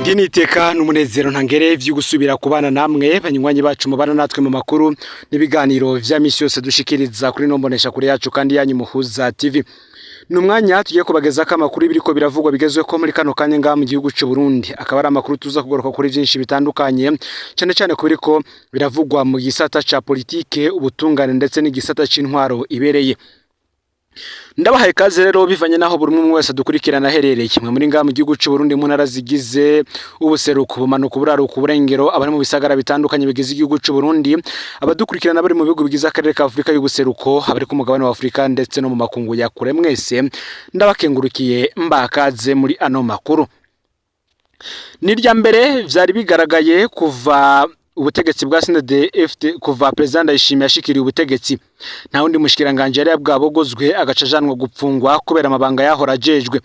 Ndi niteka n'umunezero ntangere vyo gusubira kubana namwe banywanyi bacu mubana natwe mu makuru n'ibiganiro vya misi yose dushikiriza kuri nombonesha kure yacu kandi yanyu Muhuza TV. Ni umwanya tugiye kubagezako amakuru y'ibiriko biravugwa bigezweko muri kano kanya ngaha mu gihugu c'u Burundi. Akaba ari amakuru tuza kugaruka kuri vyinshi bitandukanye, cane cane ku biriko biravugwa mu gisata ca politike, ubutungane ndetse n'igisata c'intwaro ibereye. Ndabahaye ikaze rero bivanye naho buri umwe wese adukurikirana aherereye. Mwe muri ngaha mu gihugu c'u Burundi mu ntara zigize ubuseruko, ubumanuko, uburaruko, uburengero, abari mu bisagara bitandukanye bigize igihugu c'u Burundi, abadukurikirana bari mu bihugu bigize akarere ka Afrika y'ubuseruko, abari ku mugabane wa Afrika ndetse no mu makungu ya kure, mwese ndabakengurukiye mbakaze muri ano makuru. Ni irya mbere vyari bigaragaye kuva ubutegetsi bwa CNDD-FDD, kuva President Ndayishimiye yashikiriye ubutegetsi, nta wundi mushikiranganje yari bwabogozwe agaca ajanwa gupfungwa kubera amabanga yahora ajejwe,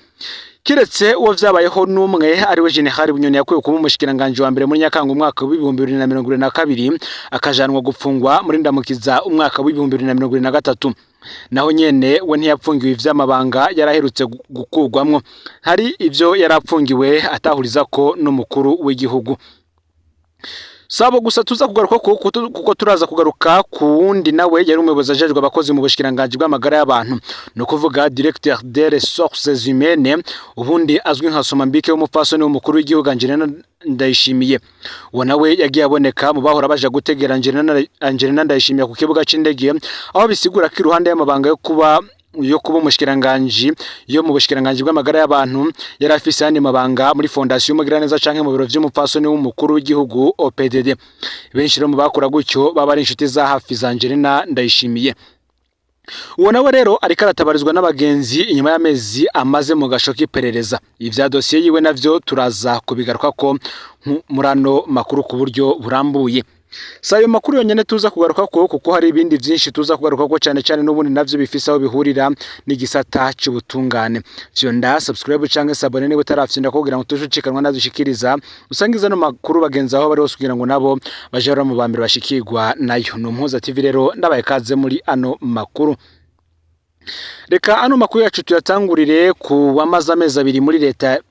kiretse uwo vyabayeho n'umwe, ariwe General Bunyoni yakuwe kuba umushikiranganje wa mbere muri Nyakanga umwaka w'2022, akajanwa gupfungwa muri Ndamukiza umwaka w'2023. Naho nyene we ntiyapfungiwe ivy'amabanga yaraherutse gukugwamwo, hari ivyo yarapfungiwe atahurizako n'umukuru w'igihugu. Sabo gusa tuza kugaruka kuko turaza kugaruka ku wundi nawe yari umuyobozi ajejwe abakozi mu bushikiranganji bw'amagara y'abantu, no kuvuga directeur des ressources humaines, ubundi azwi nka Somambike w'umupfasoni w'umukuru w'igihugu Angelina Ndayishimiye. Uwo nawe yagiye aboneka mu bahora baja gutegera Angelina Ndayishimiye ku kibuga c'indege, aho bisigura ko iruhande y'amabanga yo kuba umushikiranganje yo mu bushikiranganji bw'amagara y'abantu, yari afise ayandi mabanga muri fondation y'Umugiraneza canke mu biro vy'umupfasoni w'umukuru w'igihugu OPDD. Benshi rero mu bakora gutyo baba ari inshuti za hafi za Angelina Ndayishimiye. Uwo nawe rero ariko aratabarizwa n'abagenzi inyuma y'amezi amaze mu gasho k'iperereza. Ivya dosiye yiwe navyo turaza kubigaruka ko muri ano makuru ku buryo burambuye. Si ayo makuru yonyene tuza kugaruka ko, kuko hari ibindi vyinshi tuza kugaruka ko, cane cane n'ubundi navyo bifise aho bihurira n'igisata c'ubutungane. Fyonda subscribe canke s'abonner niba utarafyonda kugira ngo tujucikanwa nadushikiriza, usangiza no makuru bagenzi aho bari hose kugira ngo nabo baje mu bambere bashikirwa nayo. Ni Umuhuza TV rero, ndabaye kaze muri ano makuru. Reka ano makuru yacu tuyatangurire ku wamaze amezi 2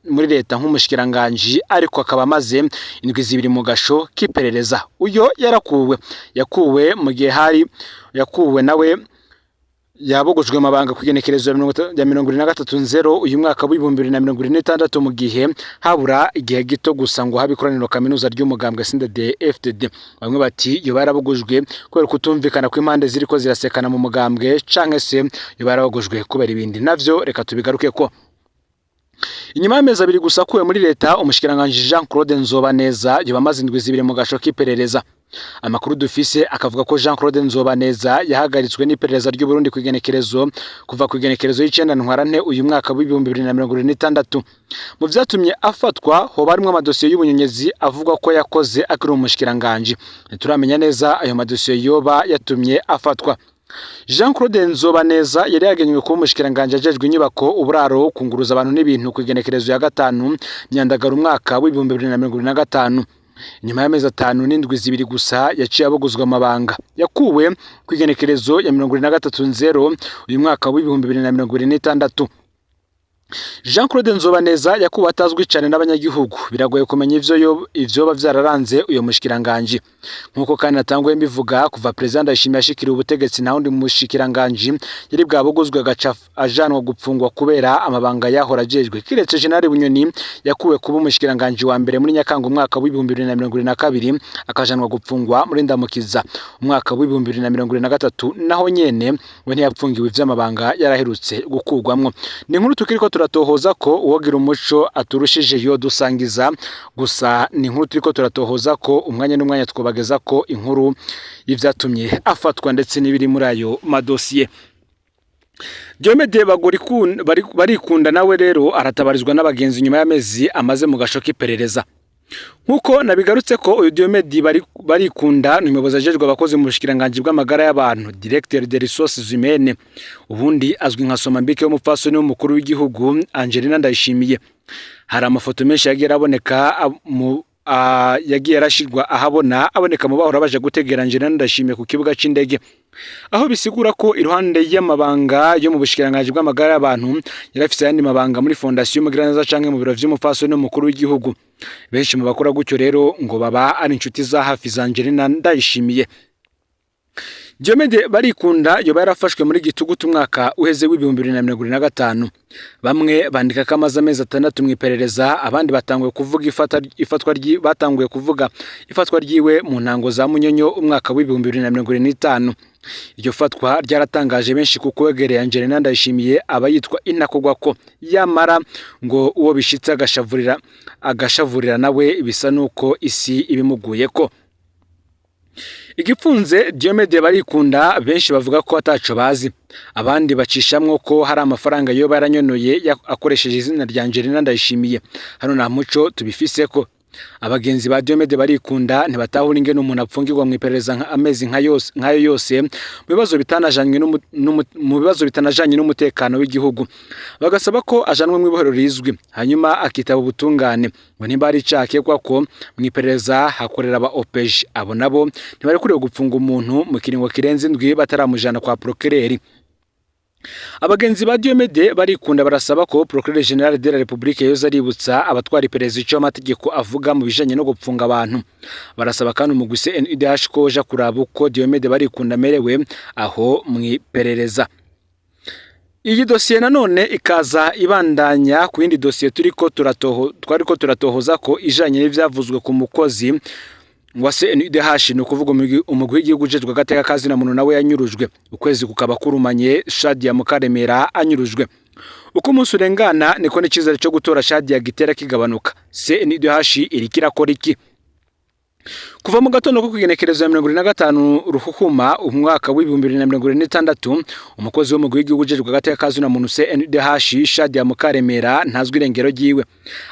muri leta nk'umushikiranganji, ariko akaba amaze indwi 2 mu gasho k'iperereza. Uyo yarakuwe, yakuwe mu gihe hari yakuwe nawe yabogojwe amabanga ku igenekerezo ya 73 0 uyu mwaka w'2026, mu gihe habura igihe gito gusa ngo habe ikoraniro kaminuza ry'umugambwe CNDD FDD. Bamwe bati yoba yarabogojwe kubera kutumvikana kw'impande ziriko zirasekana mu mugambwe, canke se yoba yarabogojwe kubera ibindi. Navyo reka tubigaruke ko. Inyuma y'amezi 2 gusa akuwe muri leta, umushikiranganji Jean Claude Nzobaneza yoba amaze indwi 2 mu gasho k'iperereza. Amakuru dufise akavuga ko Jean Claude Nzobaneza yahagaritswe n'iperereza ry'u Burundi ku igenekerezo kuva ku igenekerezo y'9 Ntwarante uyu mwaka w'2026. Mu vyatumye afatwa hoba harimwo amadosiye y'ubunyonyezi avuga ko yakoze akiri umushikiranganji. Ntituramenya neza ayo madosiye yoba yatumye afatwa. Jean Claude Nzobaneza yari yagenywe kuba umushikiranganji ajejwe inyubako, uburaro, kunguruza abantu n'ibintu ku igenekerezo ya 5 Myandagaro umwaka w'2025. Inyuma y'amezi 5 n'indwi 2 gusa yaciye abogozwa amabanga. Yakuwe ku igenekerezo ya 73 0 uyu mwaka w'2026. Jean Claude Nzobaneza yakuwe atazwi cane n'abanyagihugu. Biragoye kumenya ivyo ivyoba vyararanze uyo mushikiranganji. Nkuko kandi natanguye mbivuga, kuva President Ndayishimiye ashikiriye ubutegetsi, nta wundi mushikiranganji yari bwabogozwe agaca ajanwa gupfungwa kubera amabanga yahora ajejwe, kiretse General Bunyoni yakuwe kuba umushikiranganji wa mbere muri Nyakanga umwaka w'2022, akajanwa gupfungwa muri Ndamukiza umwaka w'2023. Naho nyene we ntiyapfungiwe ivy'amabanga yaraherutse gukugwamwo. Ni inkuru tukiriko turatohoza ko uwogira umuco aturushije yo dusangiza. Gusa ni inkuru turiko turatohoza ko umwanya n'umwanya twobageza ko inkuru y'ivyatumye afatwa ndetse n'ibiri muri ayo madosiye. Diomede Barikunda nawe rero aratabarizwa n'abagenzi nyuma y'amezi amaze mu gasho k'iperereza. Nkuko nabigarutse ko uyu Diomede Barikunda ni umuyobozi ajejwe abakozi mu bushikiranganji bw'amagara y'abantu, directeur des ressources humaines, ubundi azwi nka Somambike w'umupfasoni w'umukuru w'igihugu Angelina Ndayishimiye. Hari amafoto menshi yagiye araboneka mu yagiye arashirwa ahabona aboneka mu bahora baje gutegera Angelina Ndayishimiye ku kibuga c'indege, aho bisigura ko iruhande y'amabanga yo mu bushikiranganji bw'amagara y'abantu yarafise ayandi mabanga muri fondation Mugiraneza canke mu biro vy'umupfasoni n'umukuru w'igihugu. Benshi mu bakora gutyo rero ngo baba ari inshuti za hafi za Angelina Ndayishimiye. Diomede Barikunda yoba yarafashwe muri gitugutu umwaka uheze w'2025. Bamwe bandika ko amaze amezi 6 mu iperereza, abandi batanguye kuvuga batanguye kuvuga ifatwa ryiwe mu ntango za Munyonyo umwaka w'2025. Iryo fatwa ryaratangaje benshi kuko wegereye Angelina Ndayishimiye aba yitwa intakogwako, yamara ngo uwo bishitse agashavurira nawe bisa nuko isi ibimuguyeko. Igipfunze Diomede Barikunda benshi bavuga ko ataco bazi, abandi bacishamwo ko hari amafaranga yoba yaranyonoye akoresheje izina rya Angelina Ndayishimiye. Hano nta muco tubifiseko. Abagenzi ba Diomede Barikunda ntibatahura ingene umuntu apfungirwa mu iperereza amezi nkayo yose mu bibazo bitanajanye n'umutekano w'igihugu, bagasaba ko ajanwe mu ibohero rizwi hanyuma akitaba ubutungane. Ngo nimba ari icaha akekwa ko mu iperereza hakorera aba OPG, abo nabo ntibarekuriwe gupfunga umuntu mu kiringo kirenze indwi bataramujana kwa procureur. Abagenzi ba Diomede Barikunda barasaba ko Procureur General de la République yoza aributsa abatwara iperereza ico amategeko avuga mu bijanye no gupfunga abantu. Barasaba kandi umugwi CNIDH ko woja kuraba uko Diomede Barikunda amerewe aho mw'iperereza. Iyi dosiye nanone ikaza ibandanya ku yindi dosiye turiko turatoho twariko turatohoza ko ijanye n'ivyavuzwe ku mukozi wa CNIDH, ni ukuvuga umugwi w'igihugu ujejwe agateka ka zina muntu nawe yanyurujwe. Ukwezi kukaba kurumanye Shadia Mukaremera anyurujwe. Uko umunsi urengana niko n'icizere cyo gutora Shadia gitera kigabanuka. CNIDH iriko irakora iki? Kuva mu gatondo ko kugenekerezo ya 75 Ruhuhuma umwaka w'2026, umukozi w'umugwi w'igihugu ujejwe agateka ka zina muntu CNDH Shadia Mukaremera ntazwi irengero ryiwe.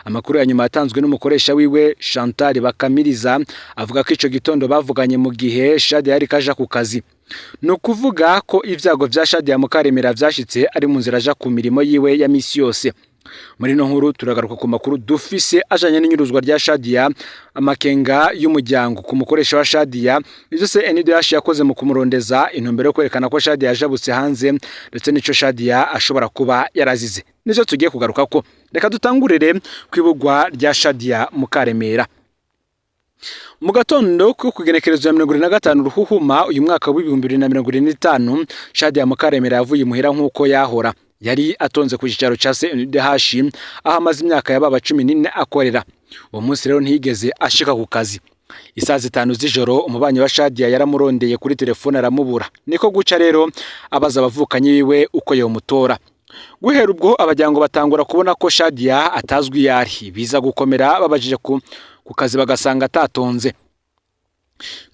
Amakuru ya nyuma yatanzwe n'umukoresha wiwe Chantal Bakamiriza avuga ko ico gitondo bavuganye mu gihe Shadia yari kaja ku kazi. Ni ukuvuga ko ivyago vya Shadia Mukaremera vyashitse ari mu nzira aja ku mirimo yiwe ya misi yose. Muri ino nkuru turagaruka ku makuru dufise ajanye n'inyuruzwa rya Shadia, amakenga y'umuryango ku mukoresha wa Shadia, ivyo CNDH yakoze mu kumurondeza, intumbero yo kwerekana ko Shadia yajabutse hanze, ndetse n'ico Shadia ashobora kuba yarazize. Nico tugiye kugaruka ko. Reka dutangurire kwibugwa rya Shadia Mukaremera. Mu gatondo ko kugenekerezo ya 75 Ruhuhuma uyu mwaka w'2025, Shadia Mukaremera yavuye imuhira nk'uko yahora. Yari atonze ku cicaro ca CNDH aho amaze imyaka yababa 14 akorera. Uwo munsi rero ntiyigeze ashika ku kazi. Isaha 5 z'ijoro umubanyi wa Shadia yaramurondeye kuri telefone aramubura. Niko guca rero abaza abavukanyi biwe uko yomutora. Guhera ubwo abajyango batangura kubona ko Shadia atazwi yari, biza gukomera babajije ku kazi bagasanga atatonze.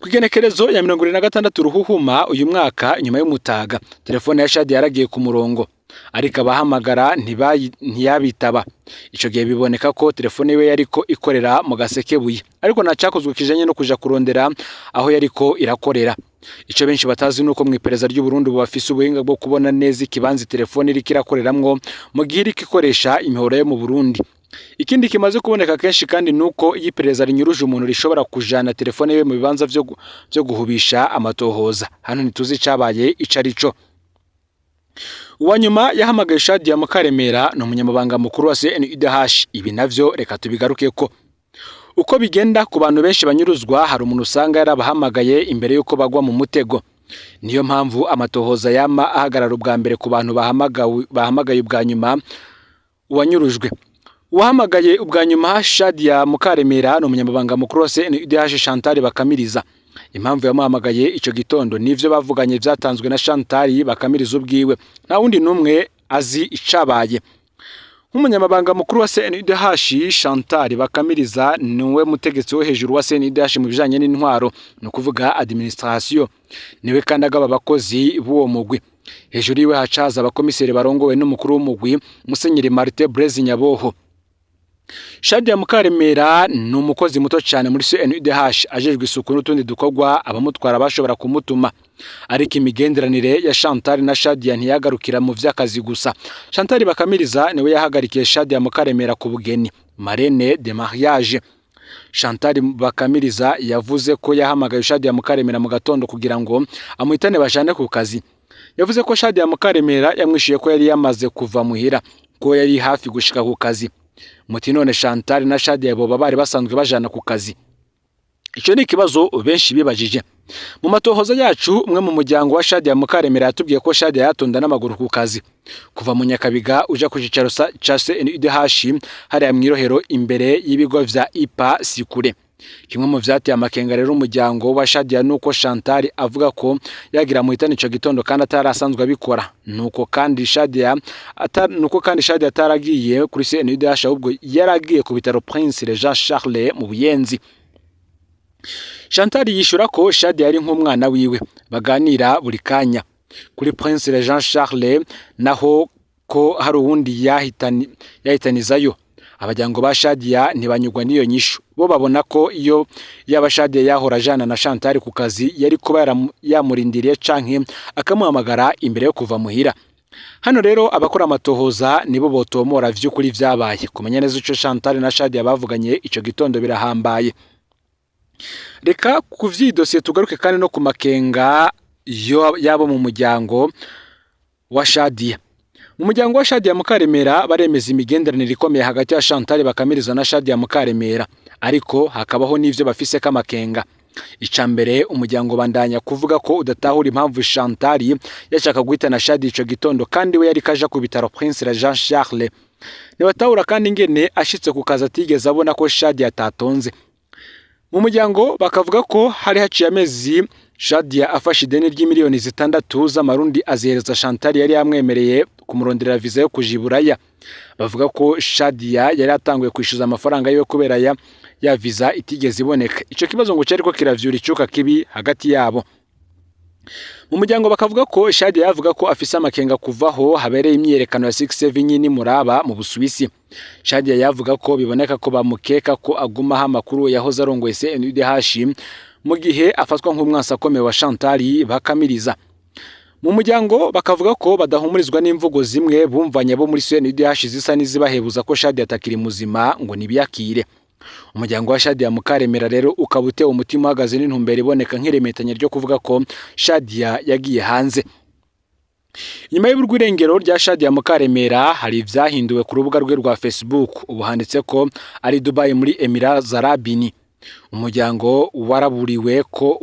Kwigenekerezo ya 76 Ruhuhuma uyu mwaka inyuma y'umutaga, telefone ya Shadia yaragiye ku murongo, ariko abahamagara ntiyabitaba. Ico gihe biboneka ko telefone yiwe yariko ikorera mu Gasekebuye, ariko ntacakozwe kijanye no kuja kurondera aho yariko irakorera. Ico benshi batazi nuko mw'iperereza ry'u Burundi bafise ubuhinga bwo kubona neza ikibanza telefone iriko irakoreramwo mu gihe iriko ikoresha imihoro yo mu Burundi. Ikindi kimaze kuboneka kenshi kandi nuko iyo iperereza rinyuruje umuntu rishobora kujana telefone yiwe mu bibanza vyo guhubisha amatohoza. Hano ntituzi icabaye ico arico. Uwa nyuma yahamagaye Shadia Mukaremera ni umunyamabanga mukuru wa CNIDH. Ibi navyo reka tubigarukeko. Uko bigenda ku bantu benshi banyuruzwa, hari umuntu usanga yarabahamagaye imbere yuko bagwa mu mutego. Niyo mpamvu amatohoza yama ahagarara ubwa mbere ku bantu bahamagaye ubwa nyuma uwanyurujwe. Uwahamagaye ubwa nyuma Shadia Mukaremera ni umunyamabanga mukuru wa CNIDH Chantal Bakamiriza. Impamvu yamuhamagaye ico gitondo nivyo bavuganye vyatanzwe na Chantal Bakamiriza ubwiwe. Nta wundi numwe azi icabaye. Nk'umunyamabanga mukuru wa CNIDH Chantal Bakamiriza niwe mutegetsi wo hejuru wa CNIDH mu bijanye n'intwaro, ni ukuvuga administration. Niwe kandi agaba abakozi b'uwo mugwi. Hejuru yiwe hacaza abakomiseri barongowe n'umukuru w'umugwi Musenyeri Martin Blaise Nyaboho. Shadia Mukaremera ni umukozi muto cyane muri CNIDH ajejwe isuku n'utundi dukorwa abamutwara bashobora kumutuma. Ariko imigenderanire ya Chantal na Shadia ntiyagarukira mu vy'akazi gusa. Chantal Bakamiriza niwe yahagarikiye Shadia Mukaremera ku bugeni, marraine de mariage. Chantal Bakamiriza yavuze ko yahamagaye Shadia Mukaremera mu gatondo kugira ngo amuhitane bajane ku kazi. Yavuze ko Shadia Mukaremera yamwishuye ko yari yamaze kuva muhira, ko yari hafi gushika ku kazi. Muti none Chantal na Shadia boba bari basanzwe bajana ku kazi? Ico ni ikibazo benshi bibajije. Mu matohoza yacu, umwe mu muryango wa Shadia Mukaremera yatubwiye ko Shadia yatonda n'amaguru ku kazi kuva mu Nyakabiga uja ku cicaro ca CNUDH hariya mw'irohero imbere y'ibigo vya IPA Sikure. Kimwe mu vyateye amakenga rero umuryango wa Shadia nuko Chantal avuga ko yagira muhitane ico gitondo kandi atarasanzwe abikora. Nuko kandi Shadia ataragiye kuri CNUDH, ahubwo yaragiye ku bitaro Prince Jean Charles mu Buyenzi. Chantal yishura ko Shadia yari nk'umwana wiwe baganira buri kanya. Kuri Prince Jean Charles naho ko hari uwundi yahitanizayo. Abajyango ba Shadia ntibanyurwa n'iyo nyishu. Bo babona ko iyo yaba Shadia yahora ajana na Chantal ku kazi, yari kuba yamurindiriye canke akamuhamagara imbere yo kuva muhira. Hano rero abakora amatohoza nibo botomora vy'ukuri vyabaye. Kumenya neza ico Chantal na Shadia bavuganye ico gitondo birahambaye. Reka ku vy'idosiye tugaruke kandi no ku makenga yabo mu muryango wa Shadia. Mu muryango wa Shadia Mukaremera baremeza imigenderanire ikomeye hagati ya Chantal Bakamiriza na Shadia Mukaremera, ariko hakabaho n'ivyo bafise k'amakenga. Ica mbere, umuryango bandanya kuvuga ko udatahura impamvu Chantal yashaka guhitana Shadia ico gitondo kandi we yari kaja ku bitaro Prince Jean Charles. Ntibatahura kandi ingene ashitse ku kazi atigeze abona ko Shadia atatonze. Mu muryango bakavuga ko hari haciye amezi Shadia afashe ideni ry'imiliyoni 6 z'amarundi azihereza Chantal yari yamwemereye kumuronderera visa yo kuja i Buraya. Bavuga ko Shadia yari atanguye kwishyuza amafaranga yiwe kubera ya visa itigeze iboneka. Ico kibazo ngo cyariko kiravyura icuka kibi hagati yabo. Mu muryango bakavuga ko Shadia yavuga ko afise amakenga kuvaho habereye imyiyerekano ya 67 nyini muraba mu Busuwisi. Shadia yavuga ko biboneka ko bamukeka ko agumaho amakuru yahoze arongoye CNUDH mu gihe afatwa nk'umwansi akomeye wa Chantal Bakamiriza. Mu muryango bakavuga ko badahumurizwa n'imvugo zimwe bumvanye bo muri CNUDH zisa n'izibahebuza ko Shadia atakiri muzima ngo nibiyakire. Umuryango wa Shadia Mukaremera rero ukaba utewe umutima uhagaze n'intumbero iboneka nk'iremetanya ryo kuvuga ko Shadia yagiye hanze. Nyuma y'urw'irengero rya Shadia Mukaremera hari ivyahinduwe ku rubuga rwe rwa Facebook. Ubu handitse ko ari Dubai muri Emirats Arabes. Umuryango waraburiwe ko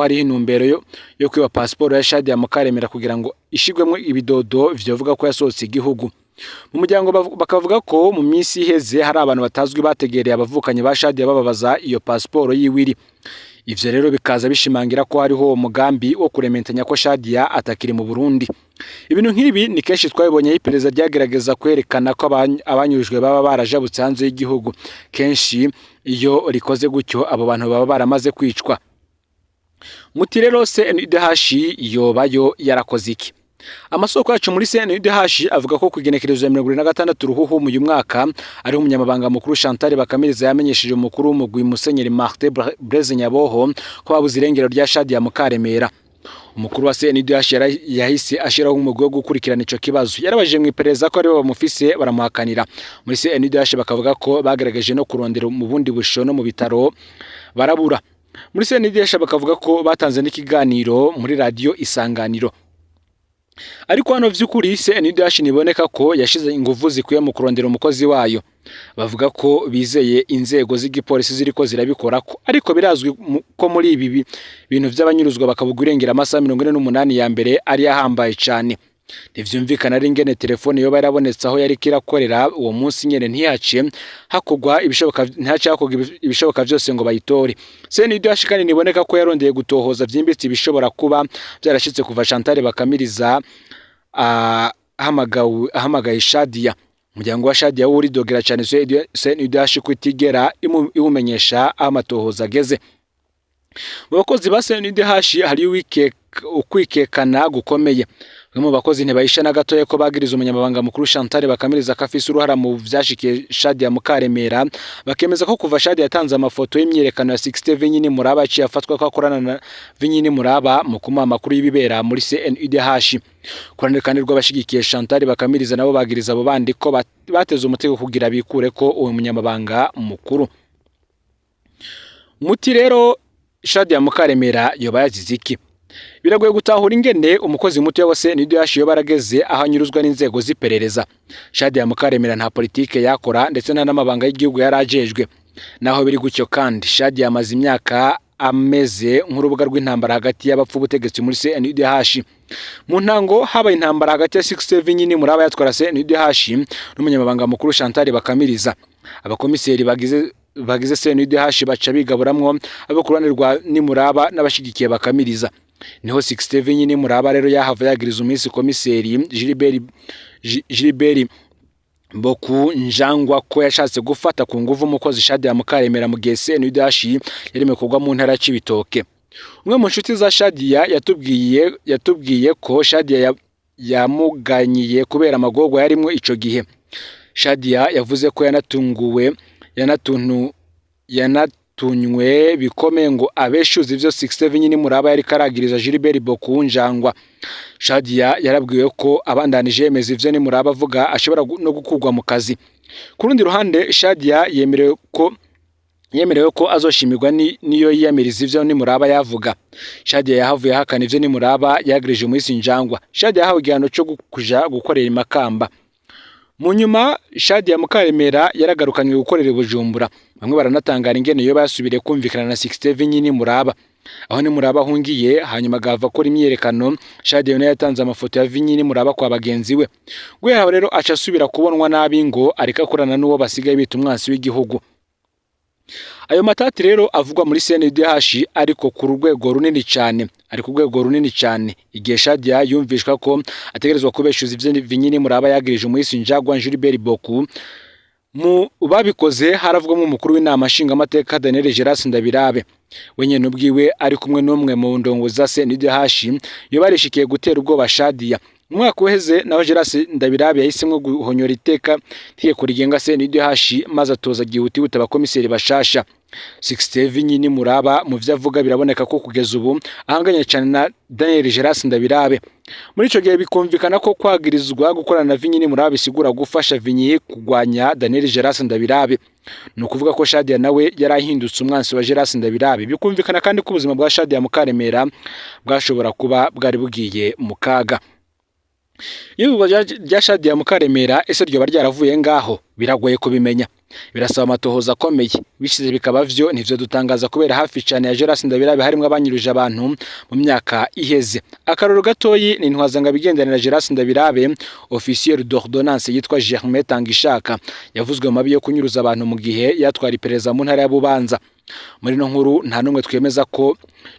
hariho intumbero yo kwiba pasiporo ya Shadia Mukaremera kugira ngo ishigwemwo ibidodo vyovuga ko yasohotse igihugu. Mu muryango bakavuga ko mu minsi iheze hari abantu batazwi bategereye abavukanyi ba Shadia bababaza iyo pasiporo yiwe iri. Ivyo rero bikaza bishimangira ko hariho uwo mugambi wo kurementanya ko Shadia atakiri mu Burundi. Ibintu nk'ibi ni kenshi twabibonye aho iperereza ryagerageza kwerekana ko abanyurujwe baba barajabutse hanze y'igihugu. Kenshi iyo rikoze gutyo abo bantu baba baramaze kwicwa. Muti rero CNUDH yoba yo yarakoze iki? Amasoko yacu muri CNUDH avuga ko ku igenekerezo ya 76 Ruhuhu mu uyu mwaka ariho umunyamabanga mukuru Chantal Bakamiriza yamenyesheje umukuru w'umugwi Musenyeri Martin Blaise Nyaboho ko babuze irengero rya Shadia Mukaremera. Umukuru wa CNUDH yahise ashiraho umugwi wo gukurikirana ico kibazo. Yarabajije mu iperereza ko aribo bamufise, baramuhakanira. Muri CNUDH bakavuga ko bagerageje no kurondera mu bundi busho no mu bitaro barabura. Muri CNUDH bakavuga ko batanze n'ikiganiro muri radio Isanganiro. Ariko hano vy'ukuri CNUDH niboneka ko yashize inguvu zikwiye mu kurondera umukozi wayo. Bavuga ko bizeye inzego z'igipolisi ziriko zirabikora ko, ariko birazwi ko muri ibi bintu vy'abanyuruzwa bakabugwa irengera amasaha 48 ya mbere ari ahambaye cane. Ntivyumvikana ari ingene telefone yoba yarabonetse aho yariko irakorera uwo munsi nyene ntihace hakorwa ibishoboka vyose ngo bayitore. CNUDH kandi niboneka ko yarondeye gutohoza vyimbitse ibishobora kuba vyarashitse kuva Chantal Bakamiriza ahamagaye Shadia. Umuryango wa Shadia wo uridogera cane CNUDH ko itigera iwumenyesha aho amatohoza ageze. Mu bakozi ba CNUDH hari ukwikekana gukomeye. Bamwe mu bakozi ntibahisha na gatoya ko bagiriza umunyamabanga mukuru Chantal Bakamiriza ko afise uruhara mu vyashikiye Shadia Mukaremera, bakemeza ko kuva Shadia yatanze amafoto y'imyiyerekano ya 60 Vinyini Muraba aciye afatwa ko akorana na Vinyini Muraba mu kumuha amakuru y'ibibera muri CNUDH. Ku ruhande kandi rw'abashigikiye Chantal Bakamiriza nabo bagiriza abo bandi ko bateze umutego kugira bikure ko uwo munyamabanga mukuru. Muti rero Shadia Mukaremera yoba yazize iki? Biragoye gutahura ingene umukozi muto wa CNDH yoba arageze aho anyuruzwa n'inzego z'iperereza. Shadia Mukaremera nta politike yakora, ndetse nta n'amabanga y'igihugu yari ajejwe. Naho biri gutyo kandi, Shadia amaze imyaka ameze nk'urubuga rw'intambara hagati y'abapfa ubutegetsi muri CNDH. Mu ntango habaye intambara hagati ya Sixte Vinyini Muraba yatwara CNDH n'umunyamabanga mukuru Chantal Bakamiriza. Abakomiseri bagize CNDH baca bigaburamwo abo ku ruhande rwa Nimuraba n'abashigikiye Bakamiriza. Niho Sixte Vinyini Muraba rero yahava yagiriza umunsi komiseri Gilbert Boku Njangwa ko yashatse gufata ku nguvu umukozi Shadia Mukaremera mu gihe CNDH yarimo kugwa mu ntara ya Cibitoke. Umwe mu nshuti za Shadia yatubwiye ko Shadia yamuganyiye kubera amagorwa yarimwo ico gihe. Shadia yavuze ko yanatunguwe yanatunywe bikomeye ngo abeshuze ivyo Sixte Vinyini Muraba yariko aragiriza Gilbert Boku Njangwa. Shadia yarabwiwe ko abandanije yemeza ivyo Nimuraba avuga ashobora no gukurwa mu kazi. Ku rundi ruhande, Shadia yemerewe ko azoshimirwa niyo yiyamiriza ivyo Nimuraba yavuga. Shadia yahavuye ahakana ivyo Nimuraba yagirije umuhisi Njangwa. Shadia yahawe igihano co kuja gukorera i Makamba. Mu nyuma Shadia Mukaremera yaragarukanywe gukorera i Bujumbura. Bamwe baranatangara ingene yoba yasubiriye kumvikana na Sixte Vinyini Muraba. Aho Nimuraba ahungiye hanyuma agahava akora imyiyerekano, Shadia nawe yatanze amafoto ya Vinyini Muraba kwa bagenzi we. Guhera aho rero aca asubira kubonwa nabi ngo ariko akorana n'uwo basigaye bita umwansi w'igihugu. Ayo matati rero avugwa muri CNDH ariko ku rwego runini cyane, ari ku rwego runini cyane. Igihe Shadia yumvishwa ko ategerezwa kubeshuza ivyo Vinyini Muraba yagirije umuhisi Njagwa Gilbert Boku, mu babikoze haravugwamo umukuru w'inama nshingamateka Daniel Geras Ndabirabe. We nyene ubwiwe ari kumwe n'umwe mu ndongozi za CNDH yoba yarishikiye gutera ubwoba Shadia. Mu mwaka uheze naho Geras Ndabirabe yahisemwo guhonyora iteka tegeko rigenga CNDH, maze atoza gihutihuta abakomiseri bashasha. Sixte Vinyini Muraba mu vyo avuga biraboneka ko kugeza ubu ahanganye cyane na Daniel Geras Ndabirabe. Muri ico gihe bikumvikana ko kwagirizwa gukorana na Vinyini Muraba bisigura gufasha Vinyi kugwanya Daniel Geras Ndabirabe. Ni ukuvuga ko Shadia nawe yarahindutse umwansi wa Geras Ndabirabe. Bikumvikana kandi ko ubuzima bwa Shadia Mukaremera bwashobora kuba bwari bugiye mu kaga. Iyibwa rya Shadia Mukaremera ese ryoba ryaravuye ngaho? Biragoye kubimenya, birasaba amatohoza akomeye. Bishize bikaba vyo ntivyo dutangaza kubera hafi cane ya Geras Ndabirabe harimwo abanyuruje abantu mu myaka iheze. Akarorero gatoyi ni Ntwazanga bigendanira Geras Ndabirabe, officier d'ordonnance yitwa Germain Tangishaka, yavuzwe mu mabi yo kunyuruza abantu mu gihe yatwara iperereza mu ntara ya Bubanza. Muri no nkuru nta numwe twemeza ko,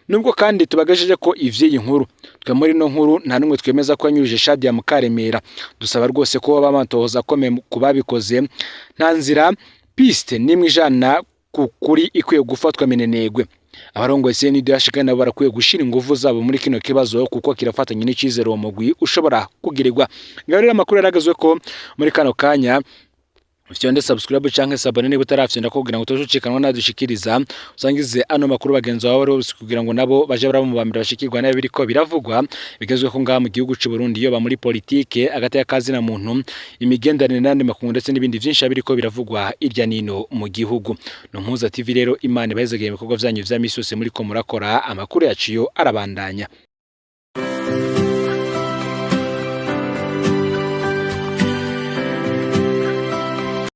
nubwo kandi tubagejeje ko ivy'iyi nkuru, twe muri no nkuru nta numwe twemeza ko yanyuruje Shadia Mukaremera. Dusaba rwose ko baba amatohoza akomeye ku babikoze. Nta nzira, piste nimwe ijana ku kuri ikwiye gufatwa minenegwe. Abarongoye CNDH kandi nabo barakwiye gushira inguvu zabo muri kino kibazo, kuko kirafatanye n'icizere uwo mugwi ushobora kugirirwa. Ngaho rero amakuru yaragezwe ko muri kano kanya. Ufyonde subscribe canke s'abonner niba utarafyonda, kugira ngo utazucikanwa nadushikiriza. Usangize ano makuru bagenzi bawe bose kugira ngo nabo baje baraba mu bambere bashikirwa nayo biriko biravugwa bigezweho ngaha mu gihugu c'u Burundi, yoba muri politike, agati y'akazi na muntu, imigenderanire n'andi makungu, ndetse n'ibindi vyinshi biriko biravugwa irya nino mu gihugu. No Mpuza TV rero, Imana ibahezagire ibikorwa vyanyu vya misi yose muriko murakora. Amakuru yacu yo arabandanya.